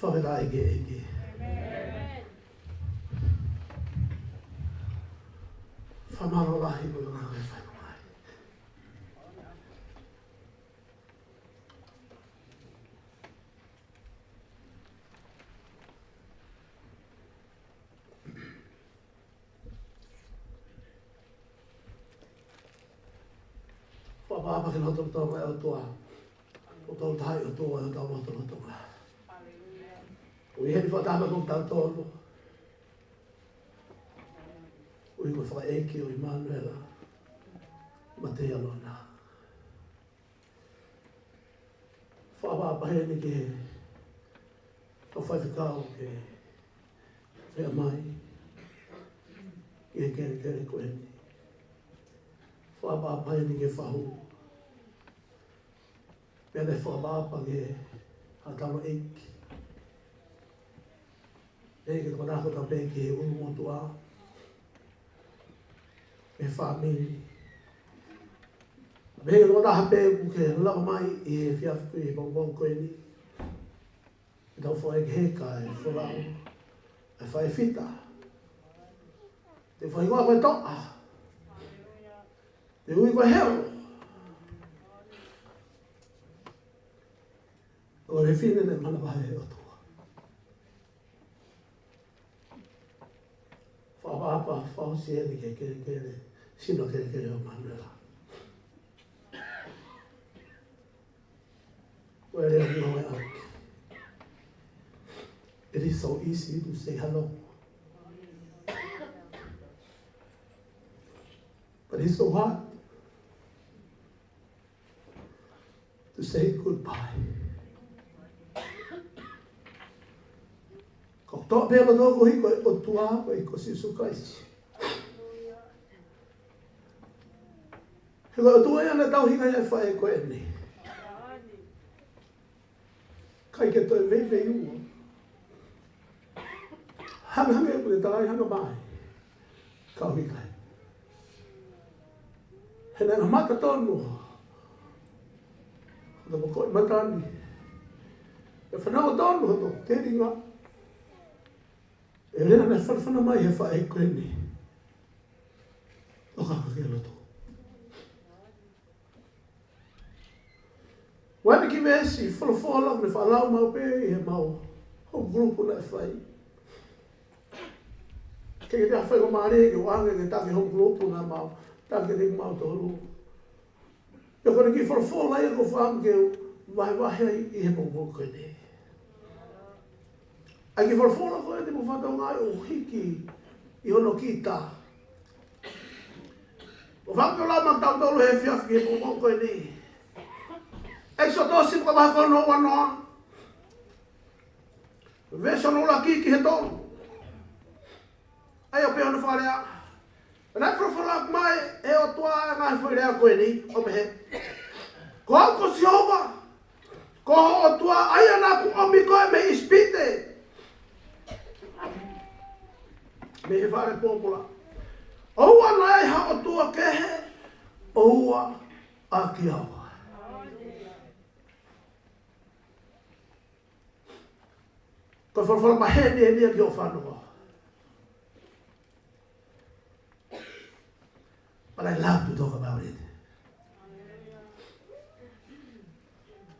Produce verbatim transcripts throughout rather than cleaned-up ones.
Fakafetaʻi ki he ʻEiki. Fakamālō lahi ko e ngāue fai mai. Fakaʻapaʻapa ki he lotolotonga ʻo e ʻOtua. ʻOtua Tahaʻi, ʻOtua ʻo hotau lotolotonga. ʻOku ʻi heni fakataha mo kitautolu. ʻOku ʻi he fakaʻeiki ʻo ʻImanuela, Mate Ialona. Fakaʻapaʻapa heni ki he kau faifekau ke meʻa mai ki he kelekele ko eni. Fakaʻapaʻapa heni ki he fahu. Pea mo e fakaʻapaʻapa ki he ʻa taulaʻeiki. Pea ke tokanga kotoa pē ki he ʻulumotuʻa, ki he fāmili. Pea ke tokanga pē ʻoku ke lava mai ʻi he efiafi ko eni, pongipongi ko eni. Ke tau fai ki he kakai, folau, ʻa e faifita. Te fai koa ko e toʻa. Te ui ko e helo. ʻO e fefine naʻe manavahē ʻe he ʻOtua. Fakaʻapaʻapa, fakaʻosi heni ki he kelekele, sino kelekele ʻo ʻImanuela. Ko e lea ʻoku ngāueʻaki. It is so easy to say hello. But it's so hard to say goodbye. Ko e toʻa pē ʻo e loto koeʻuhi ko e ʻOtua, koeʻuhi ko Sīsū Kalaisi. He ko e ʻOtua ia naʻa tau hiki ai ʻa e faʻē ko eni. ʻIkai ke toe veiveiua. Hangehangē ʻoku ne talaʻehanga mai. Ka ʻoku ʻikai. He naʻa ne mata tonu. Hoto mokoʻi mata ni. ʻE fanongo tonu hoto telinga. ʻE lea naʻe fanafana mai he faʻē ko eni. ʻOka ka ke loto. Ua ni ki veesi folofola ʻoku ne faʻa lau maʻu pē ʻi he mau home group naʻe fai. Ke ke fai ko mālie ke ʻoange ke taki home group naʻa mau taki ʻe kimautolu. Pea ko e kiʻi folofola ia ʻoku ou fakaʻamu ke vahevahe ai ʻi he pongipongi ko eni. ʻA e kiʻi folofola ko eni ʻoku ou fakaʻamu ke hiki ʻi hono kita. ʻOku ou fakaʻamu ke lau maʻa kitautolu he efiafi ki he pongipongi ko eni. ʻEkisoto vahe ko hono uanoa. Veesi hono ʻuluaki ki he tolu. ʻA ia ʻoku pehē hono fakalea. Naʻe folofola mai ʻe he ʻOtua ʻa e ngaahi foʻi lea ko eni, ʻo pehē: Ko au ko Sihova, ko ho ʻOtua, ʻa ia naʻa ku ʻomi koe mei ʻIsipite, mei he fale pōpula. ʻOua naʻa ʻi ai ha ʻotua kehe ʻoua ʻaki au. Ko e folofola maheni eni ia ki hoʻo fanongo. But I love to talk about it.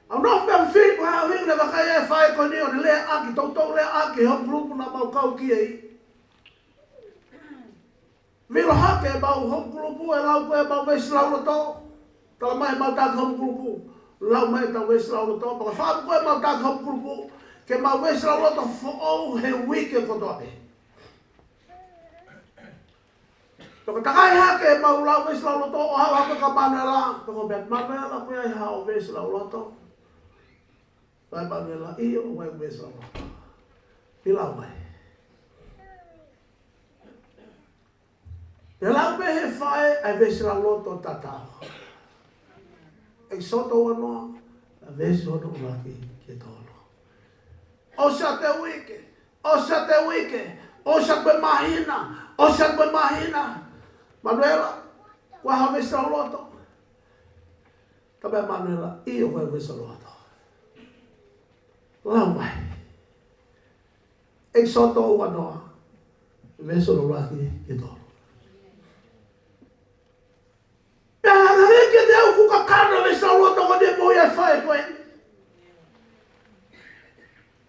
ʻOku ou nofo pē ʻo fili ko e hā e ʻuhinga naʻe vakai ai ʻa e faʻē ko eni ʻo ne leaʻaki, toutou leaʻaki home group naʻa mau kau ki ai. Vilo hake ʻemau home group, ʻe lau ko ʻemau veesi lauloto. Tala mai ʻemau taki home group, lau mai ʻetau veesi lauloto. Pea ko e fakaʻamu ko ʻemau taki home group, ke mau veesi lauloto foʻou he uike kotoa pē. Pea ko e takai hake ʻemau lau veesi lauloto, ʻo haʻu hake kia Manuela, pea ko e pehē ʻe Manuela, ʻoku ʻi ai haʻo veesi lauloto? Pehē ʻe Manuela, ʻio, ʻoku ʻi ai ʻeku veesi lauloto. Pea lau mai. Pea lau pē ʻe he faʻē ʻa e veesi lauloto tatau. ʻEkisoto uanoa, ʻa e veesi hono ʻuluaki ki he tolu. ʻOsi atu e uike, ʻosi atu e uike, ʻosi atu e māhina, ʻosi atu e māhina. Manuela, ʻoku ʻi ai haʻo veesi lauloto? Pehē ʻe Manuela, ʻio, ʻoku ʻi ai ʻeku veesi lauloto. Lau mai. ʻEkisoto uanoa, veesi ʻuluaki ki he tolu. Pea hangē kiate au ʻoku kakano e veesi ʻuluaki tokoni e moʻui ʻa e faʻē ko ē.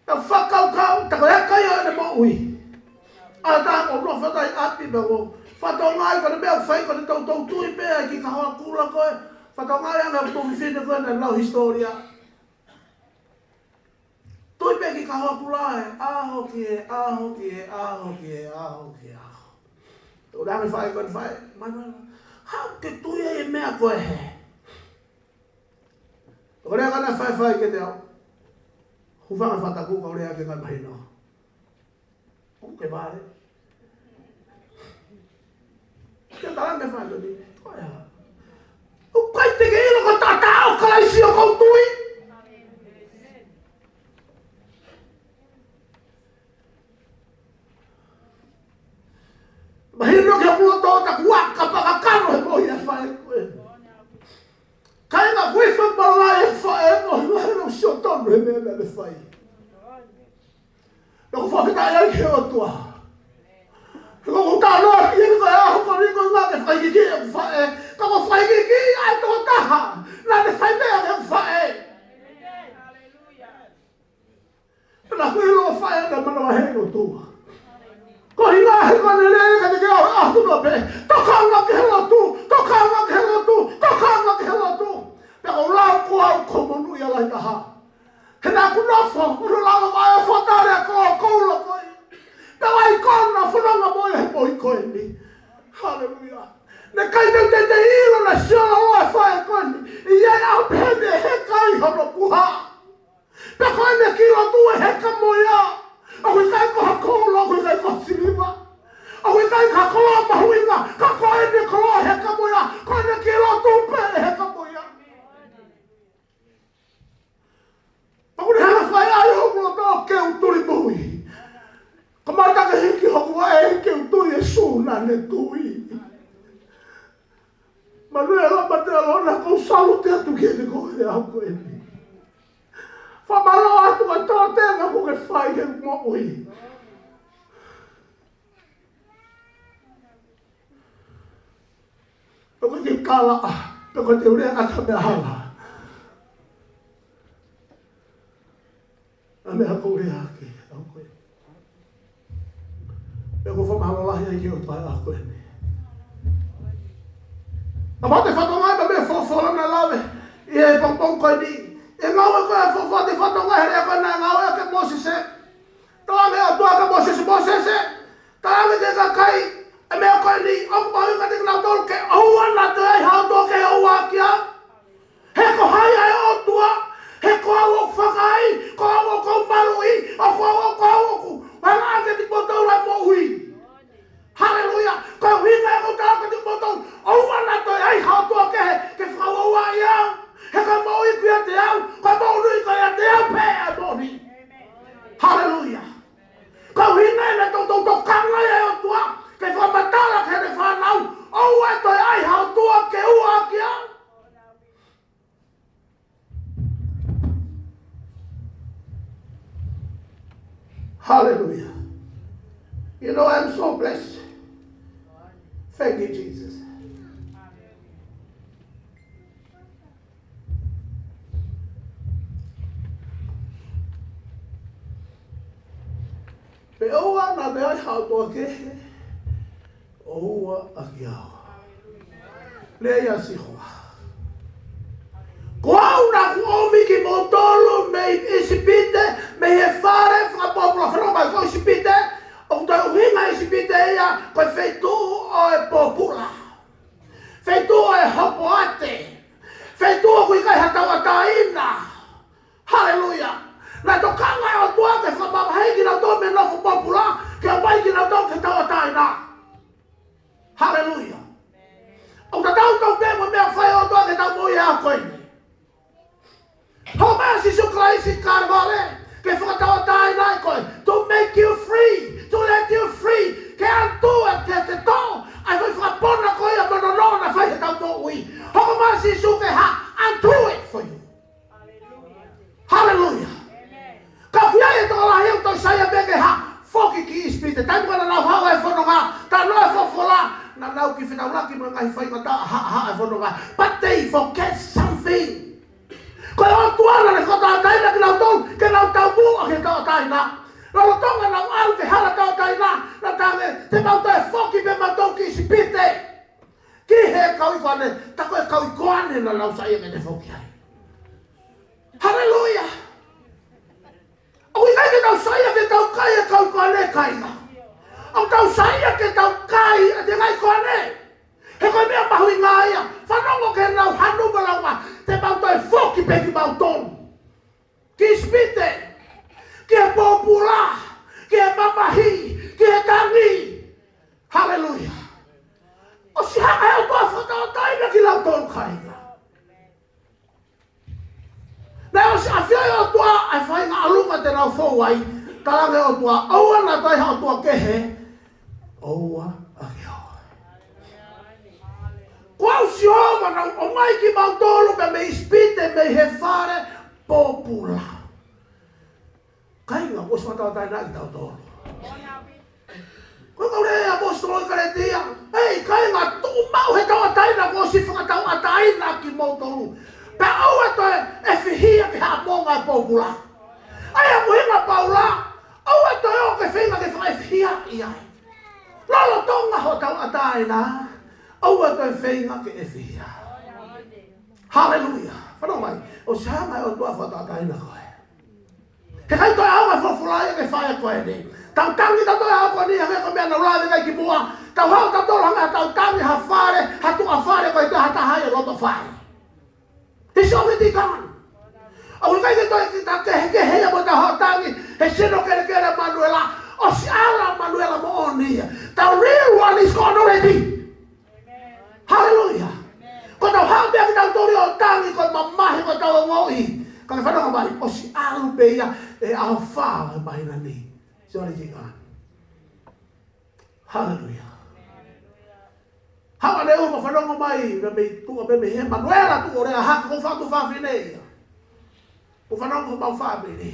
Pea fakakaukau, tā ko e ʻikai ʻo ʻene moʻui. ʻA tā ko no fatai ʻapi pea ko. Fatongia ko ʻene meʻa fai ko ʻene toutou tui pē ki he hoa kula ko ē. Fatongia ʻa e anga ʻo e fefine ko ē naʻe lau hisitōlia. Tui pē ki he hoa kula ē, ʻaho ki he ʻaho ki he ʻaho ki he ʻaho ki he ʻaho. Tō ʻene faʻē ko ē faʻē, mana, haʻu ke tui ai e meʻa ko ē hē. Ko e lea ko ena faifai kiate au. Hūfanga he fataku ka u lea ke ʻikai mahino. ʻOku ke vale. Ke tala ke fai ko eni. Ko ia. ʻOku ʻikai te ke ʻilo ko e taʻataʻa ʻo Kalaisi ʻoku ou tui. Mahino ki hoku loto ʻoku ou kapau ʻe kakano he moʻui ʻa e faʻē ko ē. Kāinga, ʻoku ʻi ai e fakamalaʻi e faʻē mo e ngaahi ʻilo sio tonu he meʻa naʻe fai. Naʻa ku fakafetaʻi ai ki he ʻOtua. He ko ʻeku talanoa ki he ko e ʻaho ko eni ko e ngaahi fakaʻikiʻi ʻeku faʻē. Ka ko e fakaʻikiʻi ʻa e tokotaha naʻa ne fai meʻa ki heʻeku faʻē. Pea naʻa ku ʻilo faʻē naʻe manavahē ʻi he ʻOtua. Ko e ʻuhinga he ko ʻene lea ka te ke ʻalu ʻo ʻalu noa pē. Tokanga ki he lotu, tokanga ki he lotu, tokanga ki he lotu. Pea ko e lau ko au ko e monūʻia lahi taha. He naʻa ku nofo, ʻo lau ʻa e fakatātā ko e koula ko ē. Pea ʻai ko ena fononga mo e moʻui ko eni. Haleluia. Naʻe ʻikai te u teitei ʻilo naʻe sio loloa e faʻē ko eni. ʻI ai ʻa e pehē naʻe heka ai hono puha. Pea ko ʻene kiʻi lotu ʻe heka mo ia. ʻOku ʻikai ko ha koula, ʻoku ʻikai ko ha siliva. ʻOku ʻikai ko ha koloa mahuʻinga, ka ko ʻene koloa ʻe heka mo ia. Ko ʻene kiʻi lotu pē ʻe heka mo ia. ʻOku ne hanga fai ai hoku loto ke u tuli moʻui. Ka mata ke hiki hoku vaʻe ke u tui ʻa Sīsū naʻa ne tui. Manuela Matelona, ʻoku ou salute atu kiate koe he ʻaho ko eni. Fakamālō atu ʻa e tō tenga kuo ke fai he moʻui. ʻOku ke kala, ʻa, pea ko e te u lea ʻaki ha meʻa hala. ʻA e meʻa ʻoku ou lea ʻaki, ʻa ko ē. Pea ʻoku ou fakamālō lahi ai ki he ʻOtua he ʻaho ko eni. ʻA, fai atu e fatongia ʻa e meʻa folofola naʻe lave ʻi he pongipongi ko eni. ʻI he ngāue ko ē ʻa e fo-, fai atu e fatongia he lea ko ē naʻe ngāueʻaki ʻe Mōsese. Talaange ʻe he ʻOtua kia Mōsese, Mōsese, talaange ki he kakai e meʻa ko eni, ʻoku mahuʻinga kiate kinautolu ke ʻoua naʻa toe ai ha ʻOtua kehe ʻo ʻoua ʻaki au. He ko hai ʻa e ʻOtua, he ko au ʻoku fakaai, ko au ʻoku ou maluʻi, ʻo ko au ʻoku, ko au ʻoku hanga ʻaki kiate kimoutolu ʻa e moʻui. Haleluia. Ko e ʻuhinga ia ʻoku ou tala atu kiate kimoutolu, ʻoua naʻa toe ai ha ʻOtua kehe ke fakaʻauha ai au. He ko e moʻui ʻoku ʻiate au, ko e moʻui ko ē ʻiate au pē ʻa e moʻui. Haleluia. Ko e ʻuhinga ia naʻe toutou tokanga ai e ʻOtua ke fakamatala ki heʻene fānau, ʻoua ʻe toe ai ha ʻOtua ke ʻoua ʻaki au. Hallelujah. You know, I'm so blessed. Thank you, Jesus. Pea ʻoua naʻa toe ai ha ʻOtua kehe ʻo ʻoua ʻaki au. Lea ia ʻa Sihova. Ko au naʻa ku ʻomi kimoutolu mei ʻIsipite, mei he fale fakapōpula, fanongo mai, ko ʻIsipite, ʻoku toe ʻuhinga ʻIsipite ia ko e feituʻu ʻo e pōpula. Feituʻu ʻo e hopoate. Feituʻu ʻoku ʻikai ha tauʻatāina. Haleluia. Naʻe tokanga e ʻOtua ke fakamavaheʻi kinautolu mei he nofo pōpula, ke ʻomai kinautolu ki he tauʻatāina. Haleluia. ʻOku tatau tautolu pē mo e meʻa ʻoku fai ʻe he ʻOtua ki heʻetau moʻui he ʻaho ko eni. Hoko mai ʻa Sīsū Kalaisi ki Kalevale ke fakatauʻatāinaʻi koe, to make you free, to let you free, ke aʻu atu ke, ke toʻo ʻa e foʻi fakapona ko ia mo e nonoʻo naʻe fai ki heʻetau moʻui. Hoko mai ʻa Sīsū ke hā, undo it for you. Haleluia. Ka ʻoku ʻi ai e tokolahi ʻoku toe saiʻia pē ke hā, for fetaulaki mo e ngaahi faingataʻa haʻahaʻa e fononga. But they forget something. Ko e ʻOtua naʻa ne fakatauʻatāina kinautolu, ke nau taumuʻa ki he tauʻatāina. Lolotonga ʻenau ʻalu ki he hala tauʻatāina, naʻe talaange, te mau toe foki pē mautolu ki ʻIsipite. Ki he kau ʻi Koane, tā ko e kau ʻi Koane naʻa nau saiʻia ke ne foki ai. Haleluia. ʻOku ʻikai ke tau saiʻia ke tau kai e kau ʻi Koane, kāinga. ʻOku tau saiʻia ke tau kai ʻa e tengaʻi Koane. He ko e meʻa mahuʻinga ia. Fanongo ki heʻenau hanu mo ʻenau ʻā, te mau toe foki pē kimautolu ki ʻIsipite, ki he pōpula, ki he mamahi, ki he tangi. Haleluia. ʻOsi hanga ʻe he ʻOtua ʻo fakatauʻatāina kinautolu, kāinga. Naʻe ʻosi ʻafioʻi ʻe he ʻOtua ʻa e faʻahinga ʻalunga te nau fou ai, talaange ʻe he ʻOtua, ʻoua naʻa toe ʻi ai ha ʻotua kehe ʻo ua ʻaki au. Ko au Sihova naʻa ku ʻomai kimautolu mei ʻIsipite mei he fale pōpula. Kāinga, ʻosi fakatauʻatāina kitautolu. Ko e kau lea ʻa e ʻapositolo ki Kalētia. Ei, kāinga, tuʻu maʻu he tauʻatāina kuo ʻosi fakatauʻatāina kimoutolu. Pea ʻoua toe ʻefihia ki he haʻamonga ʻo e pōpula. ʻA ia ko e ʻuhinga ʻa Paula, ʻoua toe ō ke feinga ke fakaʻefihia ai. Lolotonga hoʻo tauʻatāina, ʻoua toe feinga ke ʻefihia. Haleluia. Fanongo mai, ʻosi hanga ʻe he ʻOtua ʻo fakatauʻatāina koe. He ʻikai toe ʻaonga e folofola ia ki he faʻē ko eni. Tau tangi tautolu he ʻaho ko eni, hangē ko e meʻa naʻa ku lave ki ai kimuʻa. Tau haʻu tautolu hangē ha tau tangi ha fale, ha tuʻa fale, ʻoku ʻikai toe ha taha ia ʻi loto fale. He's already gone. ʻOku ʻikai ke toe kita kehekehe ia mo ʻetau haʻu tangi he sino kelekele ʻa Manuela. ʻOsi ʻalu ʻa Manuela moʻoni ia. The real one is gone already. Haleluia. Ko ʻetau haʻu pē kitautolu ʻo tangi ko e mamahi ko ʻetau ongoʻi. Ka ke fanongo mai, ʻosi ʻalu pē ia he ʻaho fā ʻo e māhina ni. He's already gone. Haleluia. Haʻu ʻaneuhu mo fanongo mai, mei tuʻa pē mei he Manuela tuʻu ʻo lea hake ko e fatu fafine ia. Ko e fanongo homau fāmili.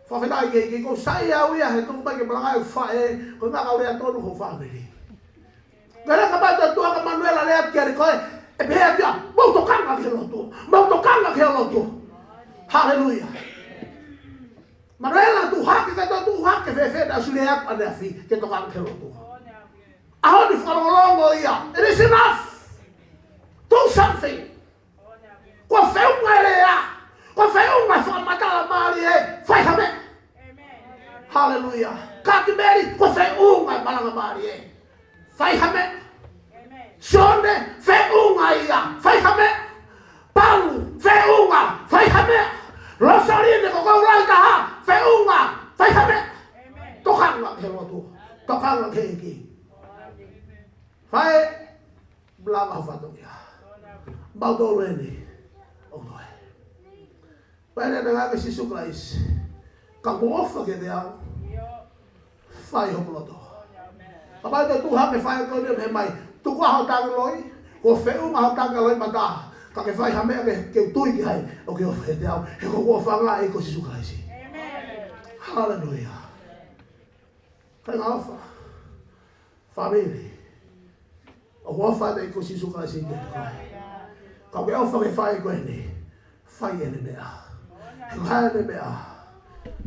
Fakafetaʻi ki he ʻEiki, ʻoku ou saiʻia au ia he tuku mai ke malangaʻi ʻeku faʻē, ko e ngaahi kau lea tonu homau fāmili. Ngele ka mai tuʻa ʻa Manuela lea atu kiate koe, ʻe pehē atu ia, mou tokanga ki he lotu, mou tokanga ki he lotu. Haleluia. Manuela tuʻu hake, ka tuʻu hake fēfē naʻe ʻosi lea atu ʻaneafi, ke tokanga ki he lotu. ʻAho ni fakalongolongo ia, it is enough. Do something. Kuo feʻunga e lea. Kuo feʻunga e fakamatala mālie. Fai ha meʻa. Haleluia. Kātimeli, kuo feʻunga e malanga mālie. Fai ha meʻa. Sione, feʻunga ia. Fai ha meʻa. Palu, feʻunga. Fai ha meʻa. Losaline, ko e kau lahi taha. Feʻunga. Fai ha meʻa. Tokanga ki he lotu. Tokanga ki he ʻEiki. Fai. Malanga ho fatongia. Mautolu eni. ʻOku toe. Pea ne ngāueʻaki ʻe Sīsū Kalaisi. Ka kuo ʻofa kiate au, fai hoku loto. Kapau te u tuʻu hake faʻē ko eni ʻo pehē mai, tuku ā hoʻo tangi loi, kuo feʻunga hoʻo tangi loi mata. Ka ke fai ha meʻa ke, ke u tui ki ai, ʻoku ke ʻofa kiate au. He ko hoku ʻofa ʻa e ʻEiki ko Sīsū Kalaisi. Haleluia. Kāinga ʻofa. Fāmili. ʻOku ʻofa ʻa e ʻEiki ko Sīsū Kalaisi kiate koe. Ka ʻoku ke ʻofa ki he faʻē ko eni. Fai ʻene meʻa. He ko e hā ʻene meʻa?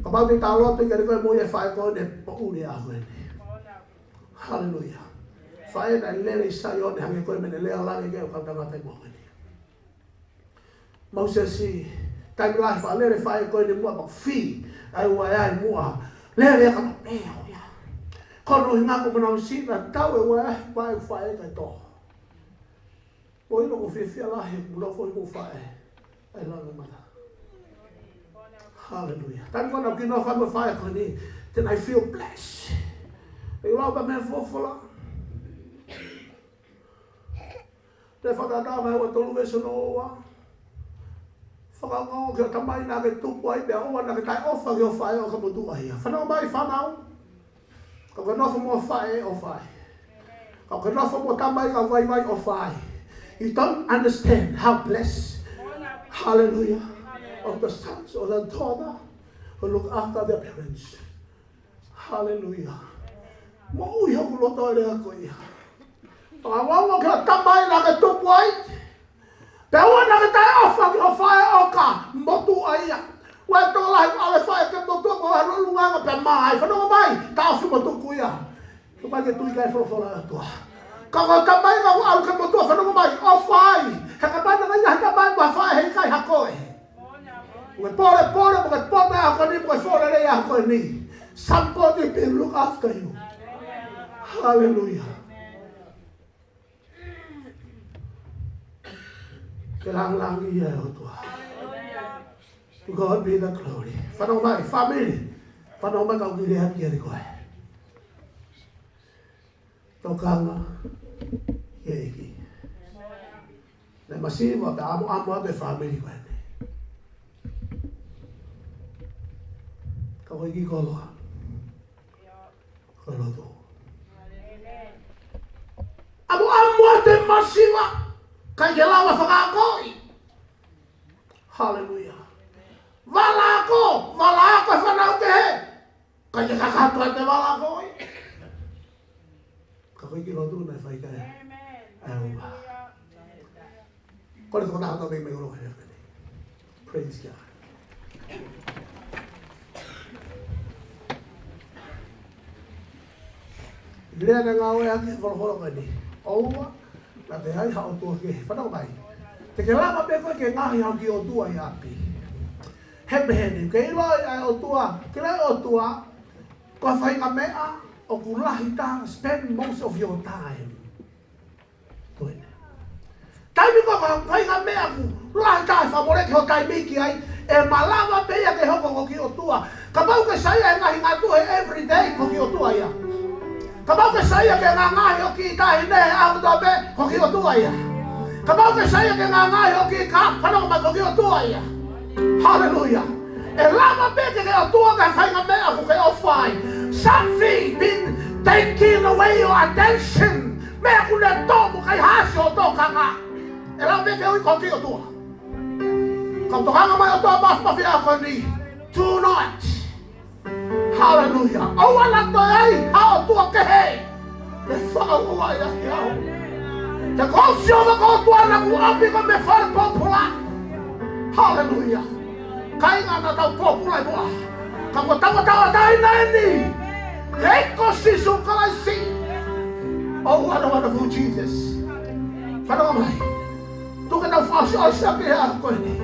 Kapau te ta lotu kiate koe mo e faʻē ko eni, poʻuli ʻa koe eni. Haleluia. Faʻē naʻe lele ʻi Saione, hangē ko e meʻa ne lea ʻo lave ki ai ʻa e kau tangata ʻi muʻa ko eni. Mōsese, taimi lahi fakalele faʻē ko eni muʻa pea fī, ʻa e ua ʻe ʻi muʻa, lele ʻa e kata pē ʻo ia. Ko hono ʻuhinga ko ʻenau sina tau ʻe ua ʻe ʻi muʻa ʻa e faʻē kae tō. Ko ʻilo ko e fiefia lahi ʻeku nofo ʻi muʻa faʻē, ʻa e langa mata. Haleluia. Taimi ko ē naʻa ku kiʻi nofo ai mo e faʻē ko eni, then I feel blessed. ʻE lau pē meʻa folofola. Te fakatātā mai ua tolu veesi hono ua. Fakaongo ki hoʻo tamai naʻa ke tupu ai, pea ʻoua naʻa ke taʻeʻofa ki hoʻo faʻē ʻo ka motuʻa ia. Fanongo mai fānau. Ka ke nofo mo e faʻē ʻofa ai. Ka ke nofo mo e tamai ka vaivai ʻofa ai. You don't understand how blessed, hallelujah, of the sons or the daughter who look after their parents. Haleluia. Moʻui hoku loto e lea ko ia. Fakaongo ki hoʻo tamai naʻa ke tupu ai. Pea ʻoua naʻa ke taʻeʻofa ki hoʻo faʻē ʻo ka motuʻa ia. Ua e tokolahi ʻa e faʻē ke motuʻa mo e lulungaanga pea mā ai. Fanongo mai, taʻofi mo tuku ia. Ka ʻoku ʻikai ke tui ki ai e folofola ʻa e ʻOtua. Ka ko e tamai naʻa ke ʻalu ke motuʻa, fanongo mai, ʻofa ai. He kapau naʻe ʻi ai ha tamai mo ha faʻē he ʻikai ha koe, mo e pōlepole, mo e poto ʻa ko eni, mo e fōlele ʻa ko eni. Somebody been look after you. Hallelujah. Ke langilangiʻia e ʻOtua. To God be the glory. Fanongo mai, family. Fanongo mai, kau kiʻi lea kiate koe. Tokanga ki he ʻEiki. Naʻe masiva pea ʻamuʻamu atu e family ko eni. Ka ko e kiʻi koloa, ko e lotu. ʻAmuʻamu atu e masiva, ʻikai ke lava fakaakoʻi. Haleluia. Vala ako, vala ako e fānau kehe, ʻikai ke kakato atu e vala ako ia. Ka ko e kiʻi lotu naʻe fai ki ai ʻa e ʻOtua. Ko e tokotaha ʻoku tau meimei ʻolunga he ʻaho ni. Praise God. Lea naʻe ngāueʻaki he folofola ko eni. ʻOua naʻa toe ʻi ai ha ʻotua kehe. Fanongo mai. Te ke lava pē koe ke ngaohi haʻo kiʻi ʻotua ʻi ʻapi. He pehē ni, ke ʻiloʻi ʻa e ʻOtua, ke ʻiloʻi ʻa e ʻOtua, ko e faʻahinga meʻa ʻoku lahi taha, spend most of your time doing it. Taimi ko ē ʻoku faʻahinga meʻa ʻoku lahi taha e fakamoleki ho taimi ki ai, ʻe malava pē ia ke hoko ko ho kiʻi ʻotua. Kapau ʻoku ke saiʻia he ngaahi ngatu he everyday, ko ho kiʻi ʻotua ia. Kapau ʻoku ke saiʻia ke ngāngahi ho kiʻi taʻahine he ʻaho kotoa pē, ko ho kiʻi ʻotua ia. Kapau ʻoku ke saiʻia ke ngāngahi ho kiʻi kā, fanongo mai, ko ho kiʻi ʻotua ia. Haleluia. ʻE lava pē ke ke ʻotua ki he faʻahinga meʻa ʻoku ke ʻofa ai. Something been taking away your attention. Meʻa ʻoku ne tō mo kaihaʻasi hoʻo tokanga. ʻE lava pē ke ui ko ho kiʻi ʻotua. Ka u tokanga mai ʻOtua Māfimafi ʻi he ʻaho ko eni. Do not. Haleluia. ʻOua naʻa toe ʻi ai ha ʻotua kehe. Ke fakaʻuaʻi ʻaki au. He ko au Sihova ko ho ʻOtua naʻa ku ʻomi koe mei he fale pōpula. Haleluia. Kāinga, naʻa tau pōpula ʻi muʻa. Ka kuo tau tauʻatāina eni. ʻEiki ko Sīsū Kalaisi. Oh, what a wonderful Jesus. Fanongo mai. Tuku ke tau fakaʻosiʻosi ʻaki he ʻaho ko eni.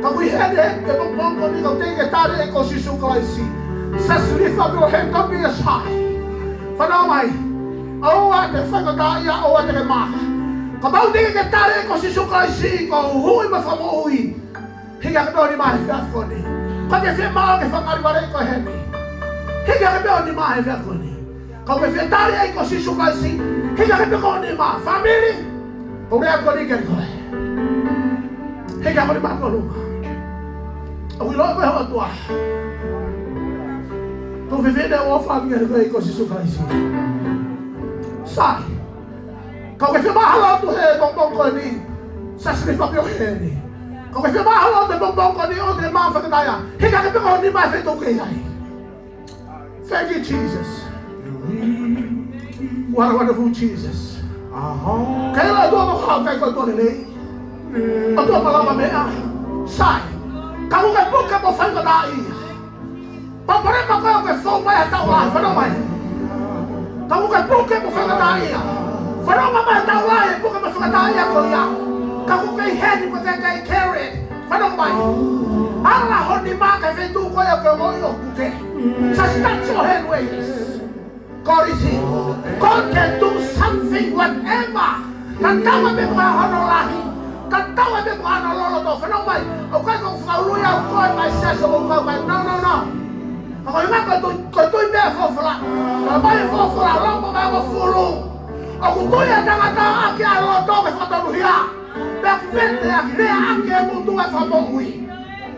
Ka ʻoku ʻi heni he pongipongi ko eni, ka ʻoku teʻeki ke tali ʻa e ʻEiki ko Sīsū Kalaisi. Sa silifa pē ʻo he kapi e sai. Fanongo mai. ʻOua te faingataʻaʻia, ʻoua te ke mā. Kapau ʻoku teʻeki ke tali ʻa e ʻEiki ko Sīsū Kalaisi, ko e huhuʻi mo e fakamoʻui. Hiki hake pē ho nima he efiafi ko eni. Ka ke fiemaʻu ke fakangalivaleʻi koe heni. Hiki hake pē ho nima he efiafi ko eni. Ka ʻoku ke fie tali ʻa e ʻEiki ko Sīsū Kalaisi, hiki hake pē ho nima, family. Ko e lea ko eni kiate koe. Hiki hake ho nima ki ʻolunga. ʻOku ʻiloʻi koe ʻe ho ʻOtua. Tuofefine, ʻofa atu kiate koe ʻa e ʻEiki ko Sīsū Kalaisi. Sai. Ka ʻoku ke fiemaʻu ha lotu he pongipongi ko eni, sa silifa pē ʻo heni. Ka ʻoku ke fiemaʻu ha lotu he pongipongi ko eni, ʻoua te ke mā, faingataʻaʻia. Hiki hake pē ho nima he feituʻu ʻoku ke ʻi ai. Thank you, Jesus. What a wonderful Jesus. Ka ʻi ai ha ʻotua ʻoku hā, ʻikai ko e ʻOtua lelei. ʻOtua malava meʻa. Sai. Ka ʻoku ke puke mo faingataʻaʻia. Palopalema ko ē ʻoku ke fou mai he taʻu lahi, fanongo mai. Ka ʻoku ke puke mo faingataʻaʻia. Fanongo mai, taʻu lahi e puke mo faingataʻaʻia ko ia. Ka ʻoku ke ʻi heni, ʻoku ke kei carry it. Fanongo mai. Ala ho nima ki he feituʻu ko ē ʻoku ke ongoʻi ʻoku ke. Just touch your hand where it is. God is here. God can do something, whatever. Tatau ai pē pe ko e hā hono lahi. Tatau ai pē pe ko e hā hono loloto. Fanongo mai. ʻOku ʻikai ko e fakaului au koe mai siasi ʻo ʻikai. No, no, no. Ka ko e ʻuhinga ko e tui, ko e tui pē he folofola. Ka mai folofola, Loma vahe hongofulu. ʻOku tui ʻa e tangata ʻaki ʻa e loto ke fakatonuhia. Pea ʻoku vete ʻaki, lea ʻaki ʻe he ngutu ʻa e fakamoʻui.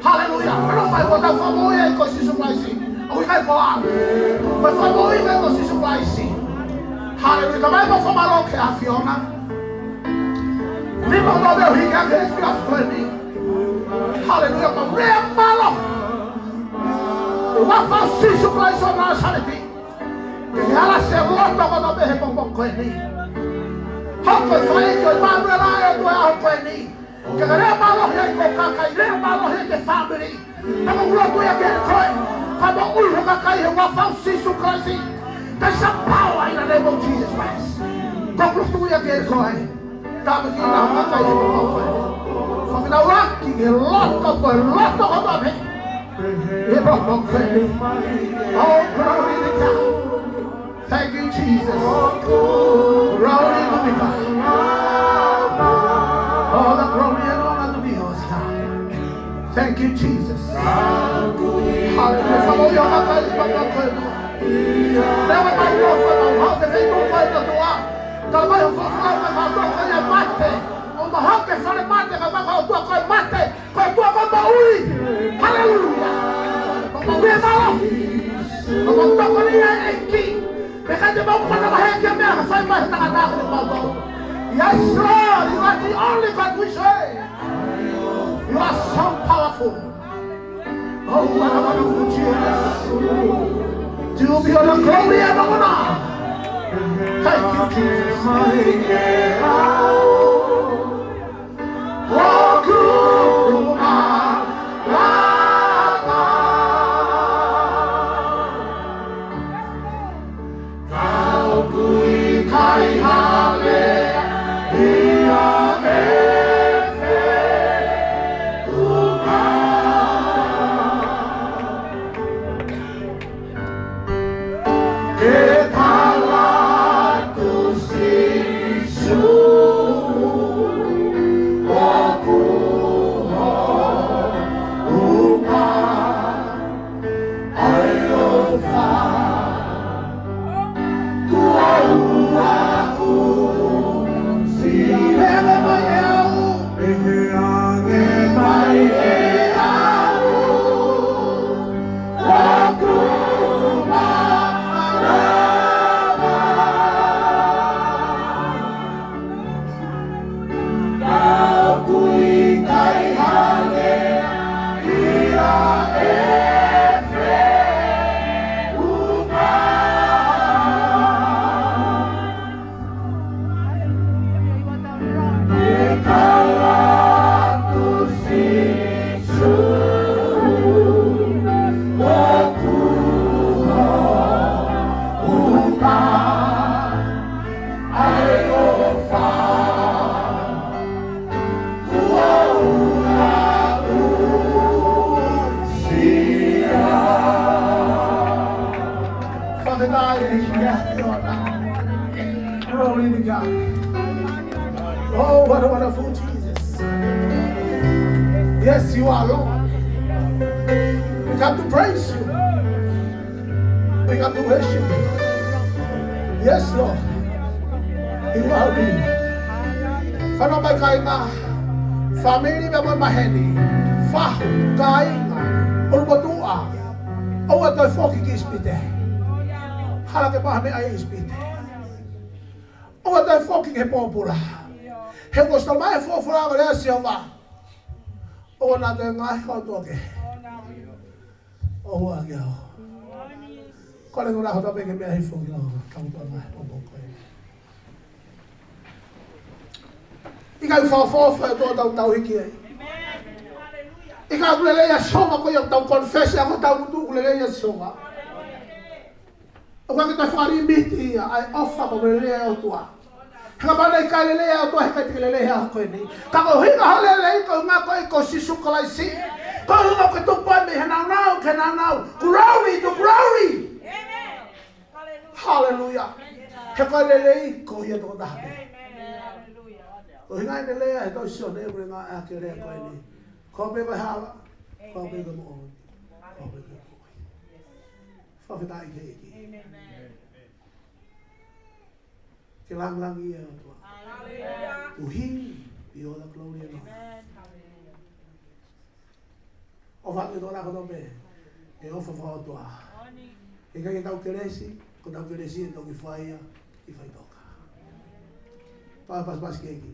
Haleluia. Fanongo mai, ko hotau Fakamoʻui ʻa e ʻEiki ko Sīsū Kalaisi. ʻOku ʻikai ko au. Ko e Fakamoʻui ʻa e ʻEiki ko Sīsū Kalaisi. Haleluia. Ka mai mo fakamālō ki he ʻAfiona. Nima ʻoku tau hiki hake he efiafi ko eni. Haleluia. Ko e lea mālō. ʻI he huafa ʻo Sīsū Kalaisi ʻo Nāsaleti. Ke ke ala ʻo lotu kotoa pē he pongipongi ko eni. Ko e fai ko e māmela e ʻOtua he ʻaho ko eni. Ke ke lea mālohi ai ki ho kakai, lea mālohi ai ki he fāmili. Pea ʻoku ou lotu ia kiate koe. Fakamoʻui ho kakai he huafa ʻo Sīsū Kalaisi. There's a power in the name of Jesus Christ. ʻOku ou lotu ia kiate koe. Tāpuakiʻi ho kakai he huafa ʻo e ʻOtua. Fakafetaulaki he loto ko e loto ko e mame. He huafa ʻo e ʻOtua. Oh, glory to God. Thank you, Jesus. Glory to be God. All the glory and honor to be yours, God. Thank you, Jesus. Hallelujah. Fakamoʻui ho kakai, fakamoʻui ho kakai. Never mind your father, how the faithful fight the Torah. Tala mai ho fakamoʻui ho kakai, ko e mate. ʻO mahaki e fale mate, ka maka ʻOtua ko e mate. Ko e ʻOtua ko e moʻui. Haleluia. Ko e moʻui e mālohi. Ko e moʻui tokoni ia ʻa e ʻEiki. Pea ʻikai te mau mana vahe ki he meʻa ka fai mai he tangata ko e moʻui. Yes, Lord, you are the only God we serve. You are so powerful. Oh, what a wonderful Jesus. To you be all the glory and honor. Thank you, Jesus. Ke tala atu Sīsū ʻoku hounga ai ʻofa. Kuo u aʻu si. Pehē mai ʻe au. Pehē ange mai ʻe au. Glory to God. Oh, what a wonderful Jesus. Yes, you are, Lord. We come to praise you. We come to worship you. Yes, Lord. You are real. Fānau mai kāinga, fāmili pea mo e maheni, fahu, kāinga, ʻulumotuʻa, ʻoua toe foki ki ʻIsipite. Hala ke maha meʻa ʻi ʻIsipite. ʻOua toe foki ki he pōpula. He kuo ʻosi tala mai e folofola ʻa e lea ʻa Sihova. ʻOua naʻa toe ngaohi ha ʻotua kehe. ʻOua ke au. Kole ngona hota pē ke meʻa hifo ki lau. Tau tua mai, ʻo moko e. ʻIkai fakaʻofoʻofa e ʻOtua ʻoku tau tauhi ki ai. ʻIkai ʻoku lelei ʻa Sihova ko ia ʻoku tau confess ʻa hotau ngutu ʻoku lelei ʻa Sihova. ʻOku ʻikai ke toe fakalimiti ia ʻa e ʻofa mo e lelei ʻa e ʻOtua. He kapau naʻe ʻikai lelei ʻa e ʻOtua, heʻikai te ke lelei he ʻaho ko eni. Ka ko e ʻuhinga hoʻo lelei ko e ʻuhinga ko e ko Sīsū Kalaisi. Ko e ʻuhinga ʻoku ke tupu ai mei he nāunau ki he nāunau. Glory to glory. Hallelujah. He ko e lelei ko ia tokotaha pē. Ko e ʻuhinga e lelei ʻa e tohi ʻa Sione ʻoku ne ngāueʻaki e lea ko eni. Ko pē ko e hala, ko pē ko e moʻoni, ko pē ko e moʻoni. Fakafetaʻi ki he ʻEiki. Ke langilangiʻia e ʻOtua. Hallelujah. To him be all the glory and honor. Amen. Hallelujah. ʻOfa atu e tō lako tō pē. ʻE ʻofa fakaʻotua. He ʻikai ke tau kelesi, ko ʻetau kelesi ʻe toki fai ia, ʻi faʻitoka. Pā pasipasi keiki.